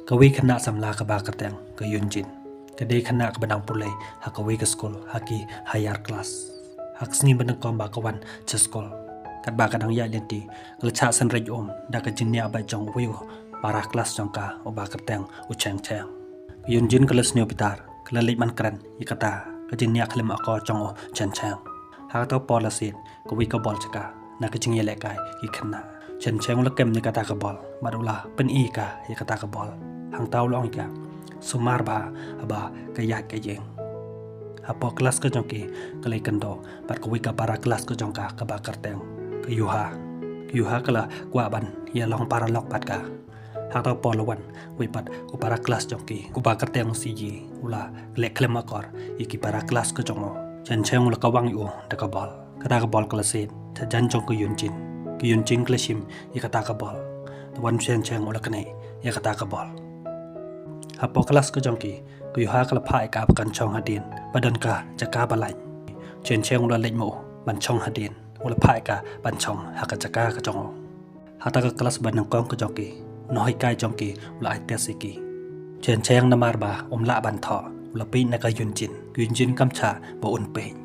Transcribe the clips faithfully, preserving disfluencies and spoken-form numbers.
Kawei khynnah samla kaba kyrteng ka Yunjin ka dei khynnah kaba nang pule ha kawei ka skul ha ki higher class. Ha ka sngi ba nyngkong ba ka wan sha skul, katba ka dang ïaid lynti, ka la shah synreit um da ka jingniah bad jong uwei u para klas jong ka uba kyrteng u Cheng Cheng. Ka Yunjin ka la sniew bitar, ka la leit ban kren ïa kata ka jingniah khlem akor jong u Cheng Cheng. Ha kata ka por la siat kawei ka bol sha ka na ka jingïalehkai ki khynnah. Cheng Cheng u la kem ïa kata ka bol bad u la pyni ïa ka ïa kata ka bol. Hangta u la ong ïa ka, sumar bha haba ka ïaid ka ïeng. Hapoh klas ka jong ki ka la ïakynduh bad kawei ka para klas ka jong ka kaba kyrteng ka Yuha. Ka Yuha ka la kwah ban ïalong paralok bad ka. Ha kata ka por la wan uwei pat u para klas jong ki uba kyrteng u Siji, u la leh khlem akor ïa ki para klas ka jong u. Cheng Cheng u la kawang ïa u da ka bol. Kata ka bol ka la siat sha jan jong ka Yunjin. Ka Yunjin ka la shim ïa kata ka bol. Te wan Cheng Cheng u la knieh ïa kata ka bol. Hapoh klas ka jong ki, ka Yuha ka la phah ïa ka ba kan shong hadien ba don ka jaka ba lait. Cheng Cheng u la leit ma u ban shong hadien, u la phah ïa ka ban shong ha ka jaka ka jong u. Ha kata ka klas ba nyngkong ka jong ki, u nonghikai jong ki u la ai test ïa ki. Cheng Cheng namar ba um lah ban thoh, u la peit na ka Yunjin. Ka Yunjin kam shah ba un peit.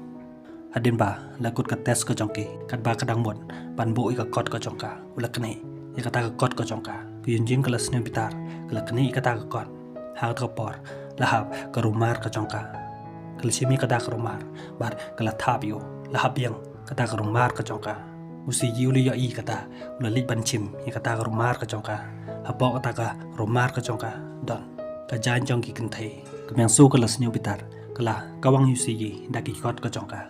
Hadien ba la kut ka test ka jong ki, katba ka dang mut ban buh ïa ka kot ka jong ka, u la knieh ïa kata ka kot ka jong ka. Ka Yunjin ka la sniew bitar, ka la knieh ïa kata ka kot. Ha kata ka por la hap ka rumar ka jong ka. Ka la shim ïa kata ka rumar bad ka la thap ïa u. La hap biang kata ka rumar ka jong ka. U Siji u la ïohi ïa kata, u la leit ban shim ïa kata ka rumar ka jong ka. Hapoh kata ka rumar ka jong ka don ka jaiñ jong ki kynthei. Ka Myungsu ka la sniew bitar, ka la kawang ïa u Siji da ki kot ka jong ka.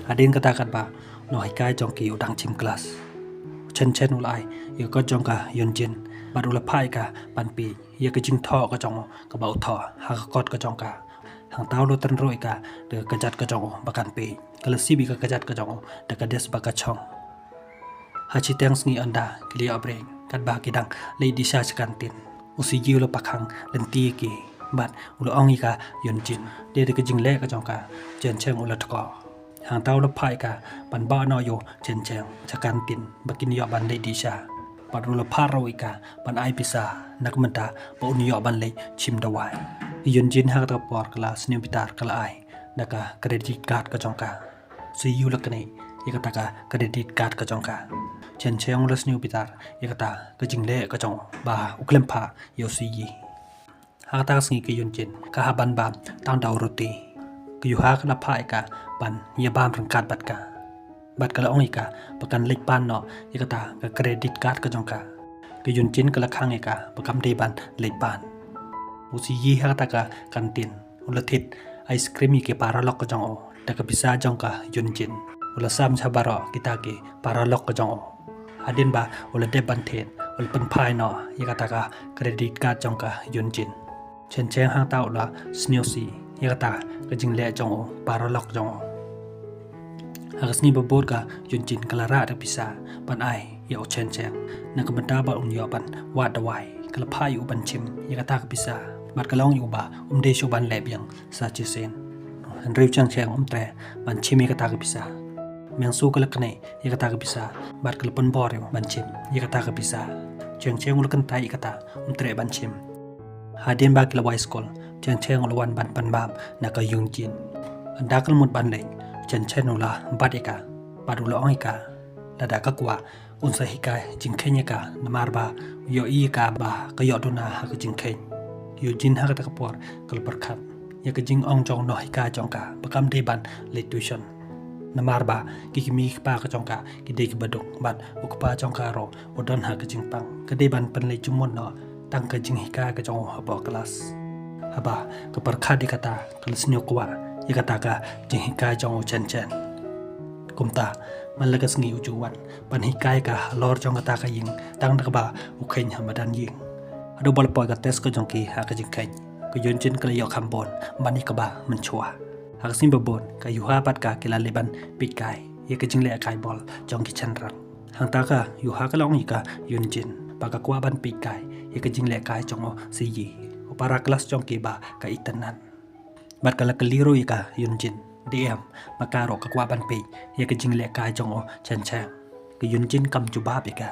Hadien kata katba u nonghikai jong ki u dang shim klas, u Cheng Cheng u la ai ïa ka kot jong ka Yunjin bad u la phah ïa ka ban peit ïa ka jingthoh ka jong u kaba u thoh ha ka kot ka jong ka. Hangta u la tynruh ïa ka da ka kjat ka jong u ba kan peit. Ka la sip ïa ka kjat ka jong u da ka desk ba ka shong. Ha shiteng sngi ynda ki la ïoh break, katba ki dang leit dih sha ka kantin, u Siji u la pakhang lynti ïa ki bad u la ong ïa ka Yunjin. Dei da ka jingleh ka jong ka, Cheng Cheng u la tkoh. Hangta u la phah ïa ka ban bah noh ïa u Cheng Cheng sha kantin ba kin ïoh ban leit dih sha. Bad u la phah ruh ïa ka ban ai pisa na ka bynta ba un ïoh ban leit shim dawai. Ka Yunjin ha kata ka por ka la sniew bitar, ka la ai na ka credit card ka jong ka. U Siji u la knieh ïa kata ka credit card ka jong ka. Cheng Cheng u la sniew bitar ïa kata ka jingleh ka jong u ba u khlem phah ïa u Siji. Ha kata ka sngi ka Yunjin ka hap ban bam tang da u roti. Ka Yuha ka la phah ïa ka ban ïa bam ryngkat bad ka. Bad ka la ong ïa ka ba kan leit pan noh ïa kata ka credit card ka jong ka. Ka Yunjin ka la khang ïa ka ba kam dei ban leit pan. U Siji ha kata ka kantin u la thied ice cream ïa ki paralok ka jong u da ka pisa jong ka Yunjin. U la sam sha baroh kita ki paralok ka jong u. Hadien ba u la dep ban thied, u la pynphai noh ïa kata ka credit card jong ka Yunjin. Cheng Cheng hangta u la sniew sih ïa kata ka jingleh jong u paralok jong u. Ha ka sngi ba bud ka Yunjin ka la rah da pisa ban ai ïa u Cheng Cheng na ka bynta ba un ïoh ban wad dawai. Ka la phah ïa u ban shim ïa kata ka pisa bad ka la ong ïa u ba um dei shuh ban leh biang sa shisien. Hynrei u Cheng Cheng um treh ban shim ïa kata ka pisa. Myungsu ka la knieh ïa kata ka pisa bad ka la pynbor ïa u ban shim ïa kata ka pisa. Cheng Cheng u la kyntait ïa kata, um treh ban shim. Hadien ba ki la wai skul, Cheng Cheng u la wan ban pynbam na ka Yunjin. Ynda ka la mut ban leit, Cheng Cheng u la bat ïa ka bad u la ong ïa ka lada ka kwah un sa hikai jingkheiñ ïa ka, namar ba u ïohi ïa ka ba ka ïoh duna ha ka jingkheiñ. Yunjin ha kata ka por ka la pyrkhat ïa ka jingong jong u nonghikai jong ka ba kam dei ban leit tuition, namar ba ki kmie ki kpa ka jong ka ki dei kiba duk bad u kpa jong ka ruh u don ha ka jingpang. Ka dei ban pynleit jingmut noh tang ka jinghikai ka jong u hapoh klas. Haba ka pyrkhat ïa kata, ka la sniew kwah ïa kata ka jinghikai jong u Cheng Cheng. Kumta man la ka sngi u ju wan ban hikai ka halor jong kata ka ïing tang da kaba u kheiñ ha madan ïing. Haduh ba la poi ka test ka jong ki ha ka jingkheiñ, ka Yunjin ka la ïoh kham bun ban ïa kaba mynshuwa. Ha ka sngi ba bud ka Yuha bad ka ki la leit ban peit kai ïa ka jinglehkai bol jong ki shynrang. Hangta ka Yuha ka la ong ïa ka Yunjin ba ka kwah ban peit kai ïa ka jinglehkai jong u Siji, u para klas jong ki ba ka itynnad. Bad ka la kylli ruh ïa ka Yunjin dei em ba ka ruh ka kwah ban peit ïa ka jinglehkai jong u Cheng Cheng. Ka Yunjin kam jubab ïa ka.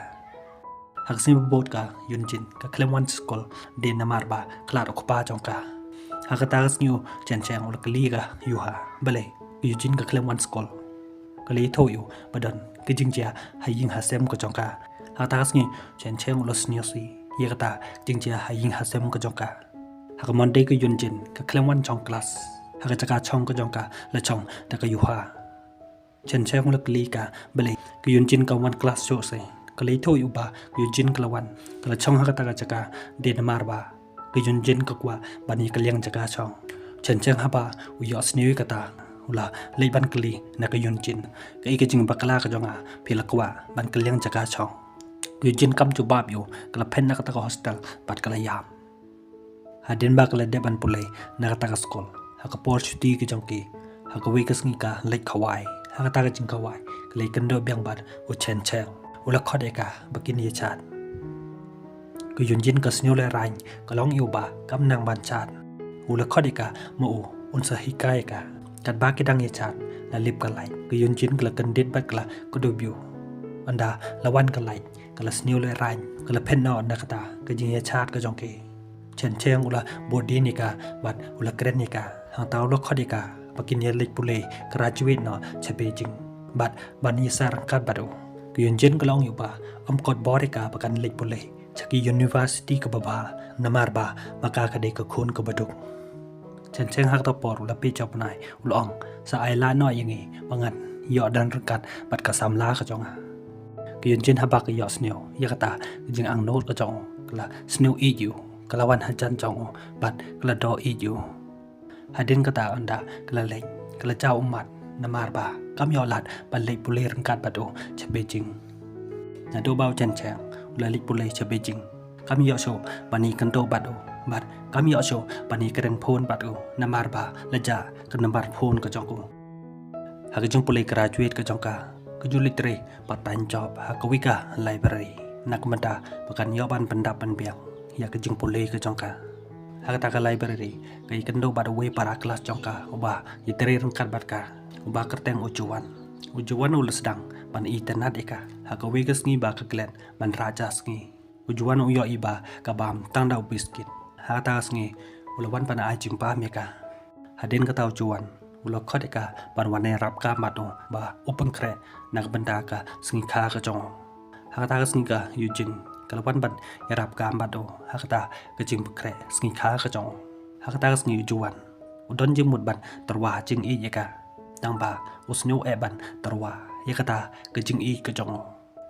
Ka sngi ba bud ka Yunjin ka khlem wan skul, dei namar ba khlad u kpa jong ka. Ha kata ka sngi u Chen Cheng u la kylli ka Yuha, balei ka Yunjin ka khlem wan skul. Ka la ïathuh ïa u ba don ka jingjia ha ïing ha sem ka jong ka. Ha kata ka sngi Chen Cheng u la sngewsih ïa kata ka jingjia ha ïing ha sem ka jong ka. Ha ka Monday ka Yunjin ka khlem wan shong klas. Ha ka jaka shong ka jong ka la shong da ka Yuha. Chen Cheng u la kylli ka balei ka Yunjin kam wan klas shuh shuh. Ka la ïathuh ïa u ba ka Yunjin ka la wan, ka la shong ha kata ka jaka dei namar ba ka Yunjin ka kwah ban ïa kylliang jaka shong. Chen Cheng haba u ïohsngew ïa kata u la leit ban kylli na ka Yunjin, kaei ka jingbakla ka jong nga phi la kwah ban kylliang jaka shong. Ka Yunjin kam jubab ïa u, ka la phet na kata ka hostel bad ka la ïam. Hadien ba ka la dep ban pule na kata ka skul, ha ka por shuti ka jong ki, ha kawei ka sngi ka leit khawai. Ha kata ka jingkhawai ka la ïakynduh biang bad u Chen Cheng. U la khot ïa ka ba kin ïa chat. Ka Yunjin ka sngewlehraiñ, ka la ong ïa u ba kam nang ban chat. U la khot ïa ka ma u un sa hikai ïa ka. Katba ki dang ïa chat la lip ka light. Ka Yunjin ka la kyndit bad ka la kdup ïa u. Ynda la wan ka light ka la sngewlehraiñ, ka la phet noh na kata ka jingïa chat ka jong ki. Chen Cheng u la bud dien ïa ka bad u la kren ïa ka. Hangta u la khot ïa ka ba kin ïa leit pule, graduate noh sha Beijing bad ban ïa sah ryngkat bad u. Ka Yunjin ka la ong ïa u ba ym kot bor ïa ka ba kan leit pule sha ki university kaba bha, namar ba ma ka ka dei ka khun kaba duk. Chen Cheng ha kata ka por u la peit sha u bnai, u la ong, sa ai lad noh ïa ngi ba ngan ïoh don ryngkat bad ka samla ka jong nga. Ka Yunjin haba ka ïohsngew ïa kata ka jingangnud ka jong u, ka la sngew ïeit ïa u, ka la wan hajan jong u bad ka la doh ïeit ïa u. Hadien kata ynda ka la leit, ka la jaw ummat namar ba kam ïoh lad ban leit pule ryngkat bad u sha Beijing. Naduh ba u Chen Cheng u la leit pule sha Beijing, kam ïoh shuh ban ïakynduh bad u bad kam ïoh shuh ban ïakren phone bad u namar ba la jah ka nambar phone ka jong u. Ha ka jingpule graduate ka jong ka, ka ju leit trei part time job ha kawei ka library na ka bynta ba kan ïoh ban pyndap pynbiang ïa ka jingpule ka jong ka. Ha kata ka library ka ïakynduh bad uwei para klas jong ka uba ïatrei ryngkat bad ka, uba kyrteng u Juan. U Juan u la sdang ban itynnad ïa ka ha kawei ka sngi ba ka klet ban rah ja sngi. U Juan u ïohi ba ka bam tang da u biskit. Ha kata ka sngi u la wan ban ai jingpam ïa ka. Hadien kata u Juan u la khot ïa ka ban wan ïarap kam bad u ba u pynkhreh na ka bynta ka sngi kha ka jong u. Ha kata ka sngi ka Yunjin ka la wan ban ïarap kam bad u ha kata ka jingpynkhreh sngi kha ka jong u. Ha kata ka sngi u Juan u don jingmut ban tyrwa jingïeit ïa ka, tang ba u sngew eh ban tyrwa ïa kata ka jingïeit ka jong u.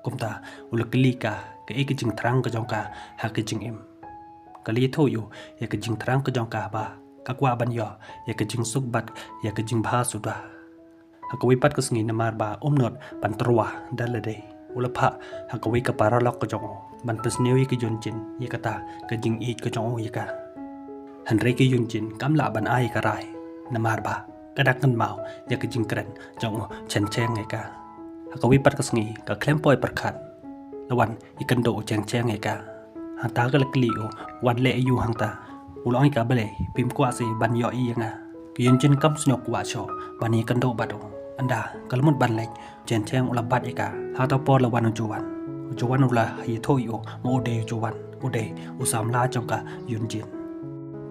Kumta u la kylli ka kaei ka jingthrang ka jong ka ha ka jingim. Ka la ïathuh ïa u ïa ka jingthrang ka jong ka ba ka kwah ban ïoh ïa ka jingsuk bad ïa ka jingbha suda. Ha kawei pat ka sngi namar ba um nud ban tyrwa da lade, u la phah ha kawei ka paralok ka jong u ban pynsngew ïa ka Yunjin ïa kata ka jingïeit ka jong u ïa ka. Hynrei ka Yunjin kam lah ban ai ka rai namar ba ka dang kynmaw ïa ka jingkren jong u Chen Cheng ïa ka. Ha kawei pat ka sngi ka khlem poi pyrkhat la wan ïakynduh u Chen Cheng ïa ka. Hangta ka la kylli u, wan leh aïu hangta? U la ong ïa ka, balei phim kwah shuh ban ïohi ïa nga? Ka Yunjin kam sngew kwah shuh ban ïakynduh bad u. Ynda ka la mut ban leit, Chen Cheng u la bat ïa ka. Ha kata ka por la wan u Juan. U Juan u la ïathuh ïa u ma u dei u Juan, u dei u samla jong ka Yunjin.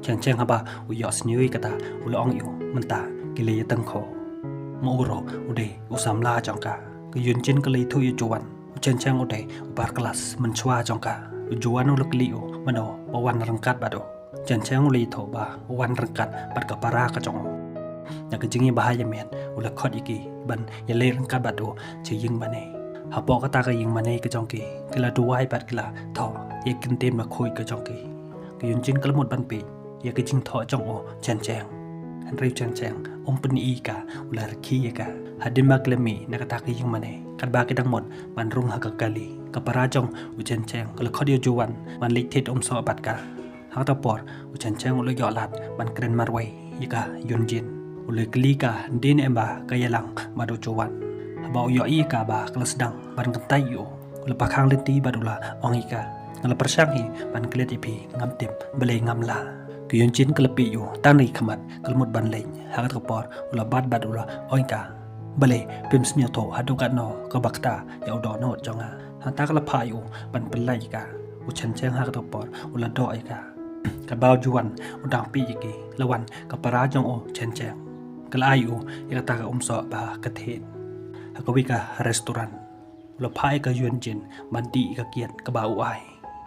Chen Cheng haba u ïohsngew ïa kata u la ong ïa u, mynta ki la ïatyngkhuh. Ma u ruh u dei u samla jong ka. Ka Yunjin ka la ïathuh ïa u Juan, u Chen Cheng u dei u para klas mynshuwa jong ka. U Juan u la kylli u mano ba wan ryngkat bad u. Chen Cheng u la ïathuh ba u wan ryngkat bad ka para ka jong u. Na ka jingïabha ïamet u la khot ïa ki ban ïaleit ryngkat bad u sha ïing mane. Hapoh kata ka ïing mane ka jong ki, ki la duwai bad ki la thoh ïa ka ktien bakhuid ka jong ki. Ka Yunjin ka la mut ban peit ïa ka jingthoh jong u Chen Cheng. Hynrei u Chen Cheng um pyni ïa ka, u la rkhie ïa ka. Hadien ba ki la mih na kata ka ïing mane, katba ki dang mut ban rung ha ka kali, ka para jong u Chen Cheng ka la khot ïa u Juan ban leit thied umsoh bad ka. Ha kata ka por u Chen Cheng u la ïoh lad ban kren marwei ïa ka Yunjin. U la kylli ka dei ne em ba ka ïalang bad u Juan. Haba u ïohi ïa ka ba ka la sdang ban kyntait ïa u, u la phah khang lynti bad u la ong ïa ka, nga la pyrshang hi ban klet ïa phi, ngam tip balei ngam lah. Ka Yunjin ka la peit ïa u tang na ki khmat, ka la mut ban leit. Ha kata ka por u la bat bad u la ong ïa ka, balei phim sngewthuh haduh katno kaba kta ïa u dohnud jong nga? Hangta ka la phah ïa u ban pyllait ïa ka. U Chen Cheng ha kata ka por u la doh ïa ka. Katba u Juan u dang peit ïa ki, la wan ka para jong u Chen Cheng. Ka la ai ïa u ïa kata ka umsoh ba ka thied ha kawei ka restaurant. U la phah ïa ka Yun Jin ban dih ïa ka kiad kaba u ai.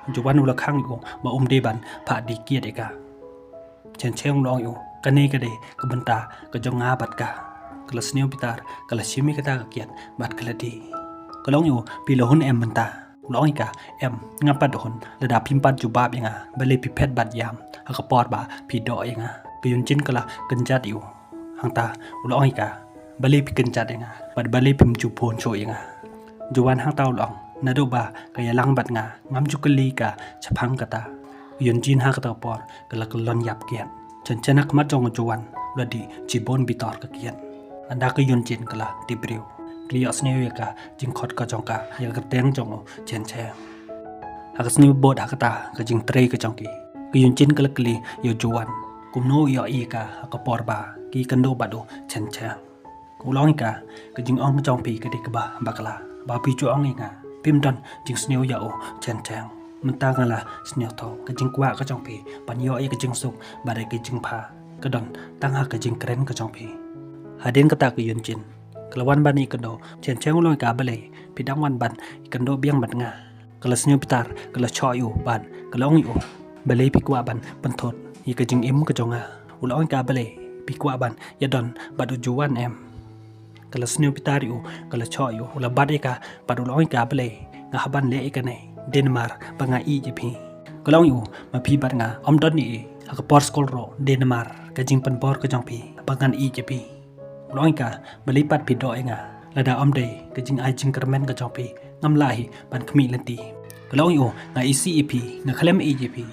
U Juan u la khang ïa u ba um dei ban phah dih kiad ïa ka. Chen Cheng u la ong ïa u, kane ka dei ka bynta ka jong nga bad ka. Ka la sniew bitar, ka la shim ïa kata ka kiad bad ka la dih. Ka la ong ïa u, phi la hun em mynta? U la ong ïa ka, em, nga pat hun. Lada phim pat jubab ïa nga, balei phi phet bad ïam ha ka por ba phi doh ïa nga? Ka Yun Jin ka la kynjat ïa u. Hangta u la ong ïa ka, balei phi kynjat ïa nga bad balei phim ju phone shuh ïa nga? Juan hangta u la ong, naduh ba ka ïalang bad nga, ngam ju kylli ka shaphang kata. Yun Jin ha kata ka por ka la kyllon ïap kiad. Chen Chen ha khmat jong u Juan u la dih shibun bitar ka kiad. Ynda ka Yun Jin ka la tip briew, ka la ïohsngew ïa ka jingkhot ka jong ka ïa ka kyrteng jong u Chen Cheng. Ha ka sniewbud ha kata ka jingtrei ka jong ki, ka Yun Jin ka la kylli ïa u Juan kumno u ïohi ïa ka ha ka por ba ki kynduh bad u Chen Cheng. U la ong ïa ka, ka jingong ka jong phi ka dei kaba bakla ba phi ju ong ïa nga. Phim don jingsniew ïa u Chen Cheng. Mynta nga la sniew thaw ka jingkwah ka jong phi ban ïoh ïa ka jingsuk bad ïa ka jingpha ka don tang ha ka jingkren ka jong phi. Hadien kata ka Yun Jin ka la wan ban ïakynduh. Chen Cheng u la ong ïa ka, balei phi dang wan ban ïakynduh biang bad nga? Ka la sniew bitar, ka la shoh ïa u bad ka la ong ïa u, balei phi kwah ban pynthut ïa ka jingim ka jong nga? U la ong ïa ka, balei phi kwah ban ïadon bad u Juan em? Ka la sniew bitar ïa u, ka la shoh ïa u, u la bat ïa ka bad u la ong ïa ka, balei nga hap ban leh ïa kane? Dei namar ba nga ïeit ïa phi. Ka la ong ïa u, ma phi bad nga ym don ei ei ha ka por skul ruh, dei namar ka jingpynbor ka jong phi ba ngan ïeit ïa phi. U la ong ïa ka, balei pat phi doh ïa nga? Lada ym dei ka jingai jingkyrmen ka jong phi, ngam lah hi ban khmih lynti. Ka la ong ïa u, nga isih ïa phi, nga khlem ïeit ïa phi.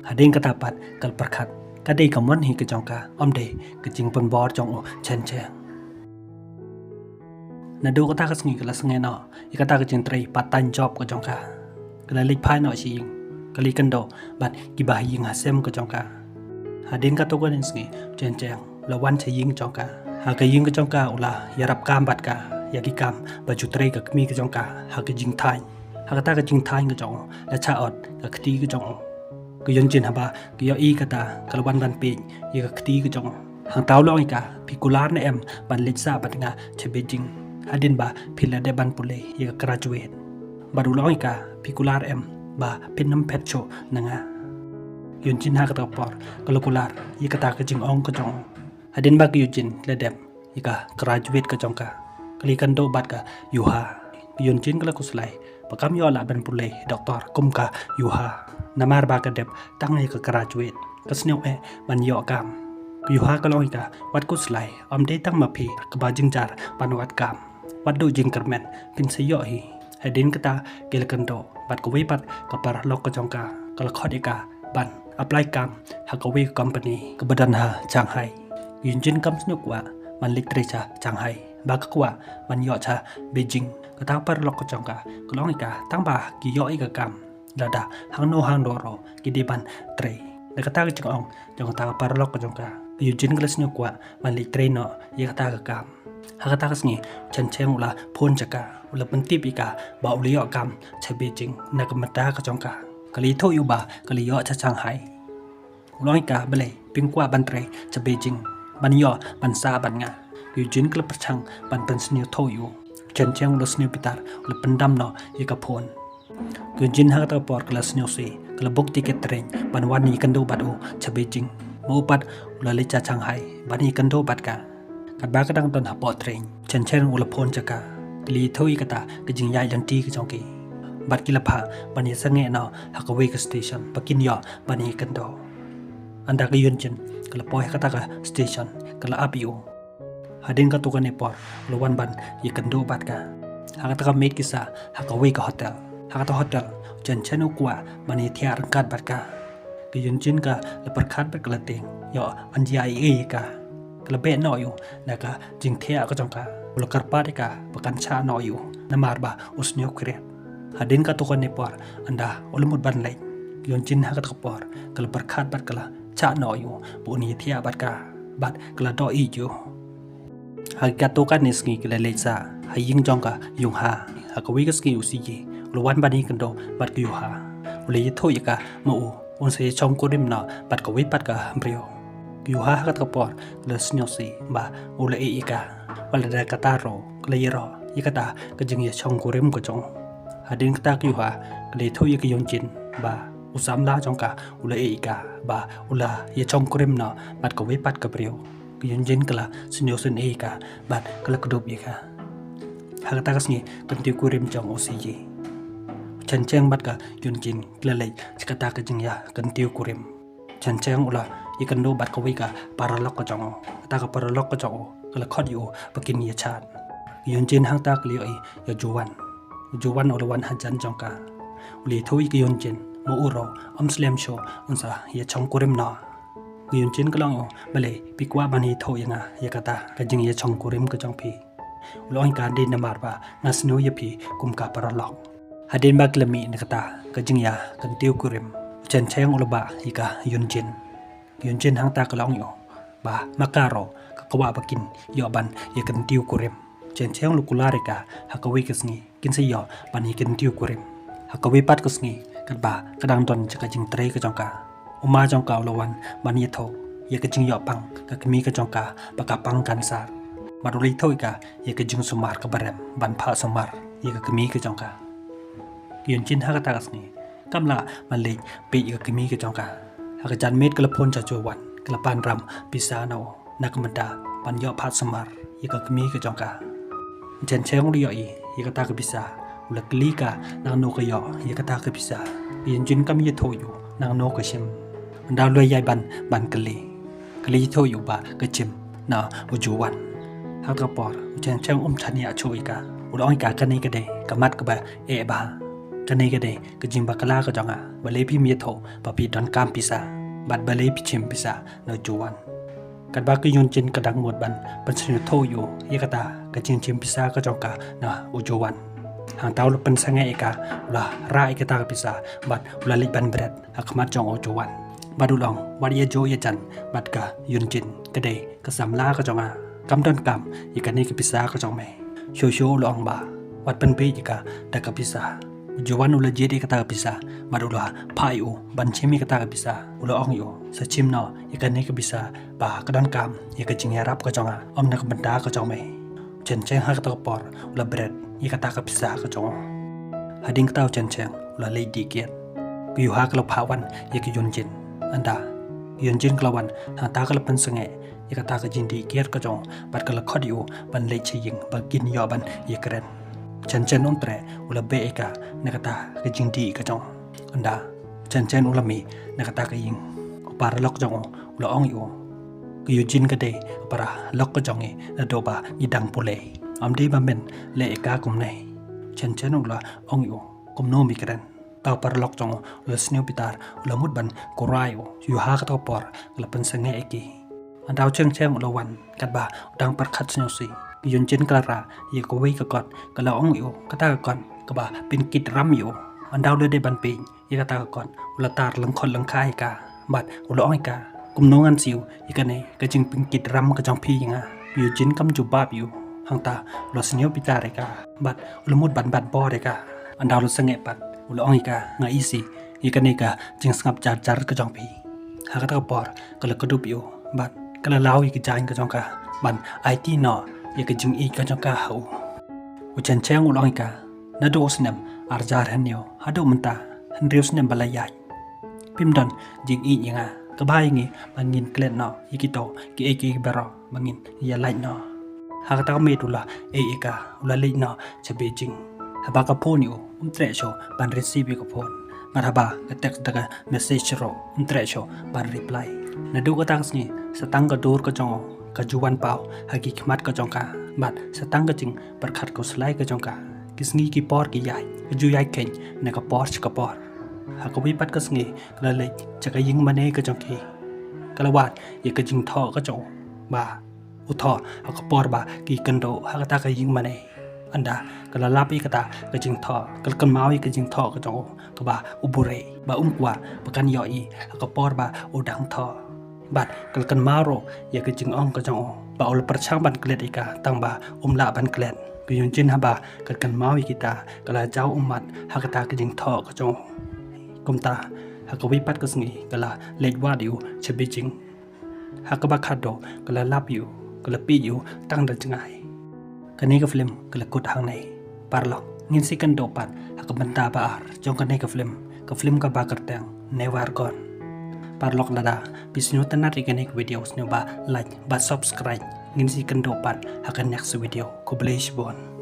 Hadien kata pat ka la pyrkhat, ka dei ka mon hi ka jong ka, ym dei ka jingpynbor jong u Chen Cheng. Naduh kata ka sngi ka la sangeh noh ïa kata ka jingtrei part time job ka jong ka. Ka la leit phai noh sha ïing, ka la ïakynduh bad kiba ha ïing ha sem ka jong ka. Hadien katto katne sngi, Chen Cheng u la wan sha ïing jong ka. Ha ka ïing ka jong ka u la ïarap kam bad ka ïa ki kam ba ju trei ka kmie ka jong ka ha ka jingthaiñ. Ha kata ka jingthaiñ ka jong u la shah ot ka kti ka jong u. Ka Yun Jin haba ka ïohi kata ka la wan ban peit ïa ka kti ka jong u. Hangta u la ong ïa ka, phi kular ne em ban leit sah bad nga sha Beijing hadien ba phi la dep ban pule ïa ka graduate? Bad u la ong ïa ka, phi kular em ba phin ym phet shuh na nga? Yun Jin ha kata ka por ka la kular ïa kata ka jingong ka jong u. Hadien ba ka Yun Jin ka la dep ïa ka graduate ka jong ka, ka la ïakynduh bad ka Yuha. Ka Yun Jin ka la khuslai ba kam ïoh lah ban pule doctor kum ka Yuha, namar ba ka dep tang ïa ka graduate, ka sniew eh ban ïoh kam. Ka Yuha ka la ong ïa ka, wat khuslai, ym dei tang ma phi kaba jynjar ban wad kam. Wat duh jingkyrmen, phin sa ïoh hi. Hadien kata ki la kynduh bad kawei pat ka paralok ka jong ka ka la khot ïa ka ban apply kam ha kawei ka company kaba don ha Shanghai. Yun Jin kam sngewkwah ban leit trei sha Shanghai, ba ka kwah ban ïoh sha Beijing. Kata ka paralok ka jong ka ka la ong ïa ka, tang ba ki ïoh ïa ka kam, lada hangno hangno ruh ki dei ban trei. Da kata ka jingong jong kata ka paralok ka jong ka, ka Yun Jin ka la sngewkwah ban leit trei noh ïa kata ka kam. Ha kata ka sngi Chen Cheng u la phone sha ka, u la pyntip ïa ka ba u la ïoh kam sha Beijing na ka bynta ka jong ka. Ka la ïathuh ïa u ba ka la ïoh sha Shanghai. U la ong ïa ka, balei phim kwah ban trei sha Beijing ban ïoh ban sah bad nga? Ka Yun Jin ka la pyrshang ban pynsngewthuh ïa u. Chen Cheng u la sngewbitar, u la pyndam noh ïa ka phone. Ka Yun Jin ha kata ka por ka la sngewsih, ka la book ticket train ban wan ïakynduh bad u sha Beijing. Ma u pat u la leit sha Shanghai ban ïakynduh bad ka. Katba ka dang don hapoh train, Chen Cheng u la phone sha ka, ka la ïathuh ïa kata ka jingïaid lynti ka jong ki. Bad ki la phah ban ïasangeh noh ha kawei ka station ba kin ïoh ban ïakynduh. Ynda ka Yun Jin ka la poi ha kata ka station, ka la ap ïa u. Hadien katto katne por u la wan ban ïakynduh bad ka. Ha kata ka miet ki sah ha kawei ka hotel. Ha kata ka hotel Chen Cheng u kwah ban ïathiah ryngkat bad ka. Ka Yun Jin ka la pyrkhat bad ka la tieng, ïoh ban jia ei ei ïa ka. Ka la beh noh ïa u na ka jingthiah ka jong ka. U la kyrpad ïa ka ba kan shah noh ïa u namar ba u sngewkhriat. Hadien katto katne por ynda u la mut ban leit, ka Yun Jin ha kata ka por ka la pyrkhat bad ka la shah noh ïa u ba un ïathiah bad ka, bad ka la doh ïeit ïa u. Ha katto katne sngi ki la leit sah ha ïing jong ka Yung Ha. Ha kawei ka sngi u C J U la wan ban ïakynduh bad ka Yuha. U la ïathuh ïa ka ma u un sa ïashongkurim noh bad kawei pat ka briew. Ka Yuha ha kata ka por ka la sngewsih ba u la ïeh ïa ka. Wat la da kata ruh ka la ïaroh ïa kata ka jingïashongkurim ka jong u. Hadien kata ka Yuha ka la ïathuh ïa ka Yunjin ba u samla jong ka u la ïeh ïa ka ba u la ïashongkurim noh bad kawei pat ka briew. Ka Yunjin ka la sngewsih ïa ka bad ka la kdup ïa ka. Ha kata ka sngi kyntiew kurim jong u Siyi. U Chen Cheng bad ka Yunjin ki la leit sha kata ka jingïakyntiew kurim. U Chen Cheng u la ïakynduh bad kawei ka paralok ka jong u. Kata ka paralok ka jong u ka la khot ïa u ba kin ïashad. Ka Yunjin hangta ka la ïohi ïa u Juwan. U Juwan u la wan hajan jong ka. U la ïathuh ïa ka Yunjin ma u ruh um slem shuh un sa ïashongkurim noh. Ka Yunjin ka la ong ïa u, balei phi kwah ban ïathuh ïa nga ïa kata ka jingïashongkurim ka jong phi? U la ong ïa ka, dei namar ba nga sniew ïa phi kum ka paralok. Hadien ba ki la mih na kata ka jingïakyntiew kurim, u Chen Cheng u la bah ïa ka Yunjin. Ka Yunjin hangta ka la ong ïa u ba ma ka ruh ka kwah ba kin ïoh ban ïakyntiew kurim. U Chen Cheng u la kular ïa ka ha kawei ka sngi kin sa ïoh ban ïakyntiew kurim. Ha kawei pat ka sngi katba ka dang don sha ka jingtrei ka jong ka, u ma jong ka u la wan ban ïathuh ïa ka jingïoh pang ka kmie ka jong ka ba ka pang kansar. Bad u la ïathuh ïa ka ïa ka jingsumar kaba rem ban phah sumar ïa ka kmie ka jong ka. Ka Yunjin ha kata ka sngi kam lah ban leit peit ïa ka kmie ka jong ka. Ha ka janmiet ka la phone sha u Juwan, ka la pan ram pisa na u na ka bynta ban ïoh phah sumar ïa ka kmie ka jong ka. U Chen Cheng u la ïohi ïa kata ka pisa, u la kylli ka nangno ka ïoh ïa kata ka pisa. Ka Yunjin kam ïathuh ïa u nangno ka shim. Ynda u la ïai ban ban kylli, ka la ïathuh ïa u ba ka shim na u Juwan. Ha kata ka por u Chen Cheng um shaniah shuh ïa ka. U la ong ïa ka, kane ka dei ka mat kaba eh bha. Kane ka dei ka jingbakla ka jong nga. Balei phim ïathuh ba phi donkam pisa bad balei phi shim pisa na u Juwan? Katba ka Yunjin ka dang mut ban pynsngewthuh ïa u ïa kata ka jingshim pisa ka jong ka na u Juwan, hangta u la pynsangeh ïa ka, u la rah ïa kata ka pisa bad u la leit ban bret ha khmat jong u Juwan. Bad u la ong, wat ïa juh ïa jan bad ka Yunjin, ka dei ka samla ka jong nga. Kam donkam ïa kane ka pisa ka jong me. Shuh shuh u la ong ba wat pynbeit ïa ka da ka pisa. U Juwan u la jied ïa kata ka pisa bad u la phah ïa u ban shim ïa kata ka pisa. U la ong ïa u, sa shim noh ïa kane ka pisa ba ka donkam ïa ka jingïarap ka jong nga, ym na ka bynta ka jong me. U Chen Cheng ha kata ka por u la bret ïa kata ka pisa ka jong u. Hadien kata u Chen Cheng u la leit dih kiad. Ka Yuha ka la phah wan ïa ka Yunjin. Ynda ka Yunjin ka la wan, hangta ka la pynsangeh ïa kata ka jingdih kiad ka jong u bad ka la khot ïa u ban leit sha ïing ba kin ïoh ban ïakren. U Chen Cheng un treh u la beh ïa ka na kata ka jingdih ka jong u. Ynda u Chen Cheng u la mih na kata ka ïing, u paralok jong u u la ong ïa u, ka Yunjin ka dei ka paralok ka jong ngi naduh ba ngi dang pule. Ym dei ba men leh ïa ka kumne. U Chen Cheng u la ong ïa u, kumno me kren? Uta u paralok jong u u la sniew bitar, u la mut ban kurai ïa u. Ka Yuha ha kata ka por ka la pynsangeh ïa ki. Ynda u Chen Cheng u la wan katba u dang pyrkhat sngewsih, ka Yunjin ka la rah ïa kawei ka kot, ka la ong ïa u, kata ka kot kaba pynkit ram ïa u. Ynda u la dep ban peit ïa kata ka kot, u la tar lyngkhot lyngkhai ïa ka bad u la ong ïa ka, kumno ngan siew ïa kane ka jingpynkit ram ka jong phi ïa nga? Ka Yunjin kam jubab ïa u, hangta u la sniew bitar ïa ka bad u la mut ban bat bor ïa ka. Ynda u la sangeh pat u la ong ïa ka, nga isih ïa kane ka jingsngap jar jar ka jong phi. Ha kata ka por ka la kdup ïa u bad ka la law ïa ka jaiñ ka jong ka ban aiti noh ïa ka jingïeit ka jong ka ha u. U Chen Cheng u la ong ïa ka, naduh u snem ar hajar hynñiew haduh mynta, hynriew snem ba la ïaid, phim don jingïeit ïa nga. Kaba ïa ngi ba ngin klet noh ïa kito kiei kiei baroh ba ngin ïa lait noh. Ha kata ka miet u la ïeh ïa ka, u la leit noh sha Beijing. Haba ka phone ïa u, um treh shuh ban receive ïa ka phone. Bad haba ka text da ka message ruh, um treh shuh ban reply. Naduh kata ka sngi sa tang ka dur ka jong u ka ju wan paw ha ki khmat ka jong ka bad sa tang ka jingpyrkhat khuslai ka jong ka. Ki sngi ki por ki ïaid, ka ju ïaid kheiñ na ka por sha ka por. Ha kawei pat ka sngi ka la leit sha ka ïing mane ka jong ki. Ka la wad ïa ka jingthoh ka jong u ba u thoh ha ka por ba ki kynduh ha kata ka ïing mane. Ynda ka la lap ïa kata ka jingthoh, ka la kynmaw ïa ka jingthoh ka jong u kaba u buhrieh ba um kwah ba kan ïohi ha ka por ba u dang thoh. Bad ka la kynmaw ruh ïa ka jingong ka jong u ba u la pyrshang ban klet ïa ka tang ba um lah ban klet. Ka Yunjin haba ka kynmaw ïa kita ka la jaw ummat ha kata ka jingthoh ka jong u. Kumta ha kawei pat ka sngi ka la leit wad ïa u sha Beijing. Ha kaba khatduh ka la lap ïa u, ka la peit ïa u tang da jngai. Kane ka film ka la kut hangne. Paralok, ngin sa ïakynduh pat ha ka bynta ba ar jong kane ka film, ka film kaba kyrteng Never Gone. Paralok, lada phi sngewtynnat ïa kane ka video, sngewbha like bad subscribe. Ngin sa ïakynduh pat ha ka next video. Khublei shibun.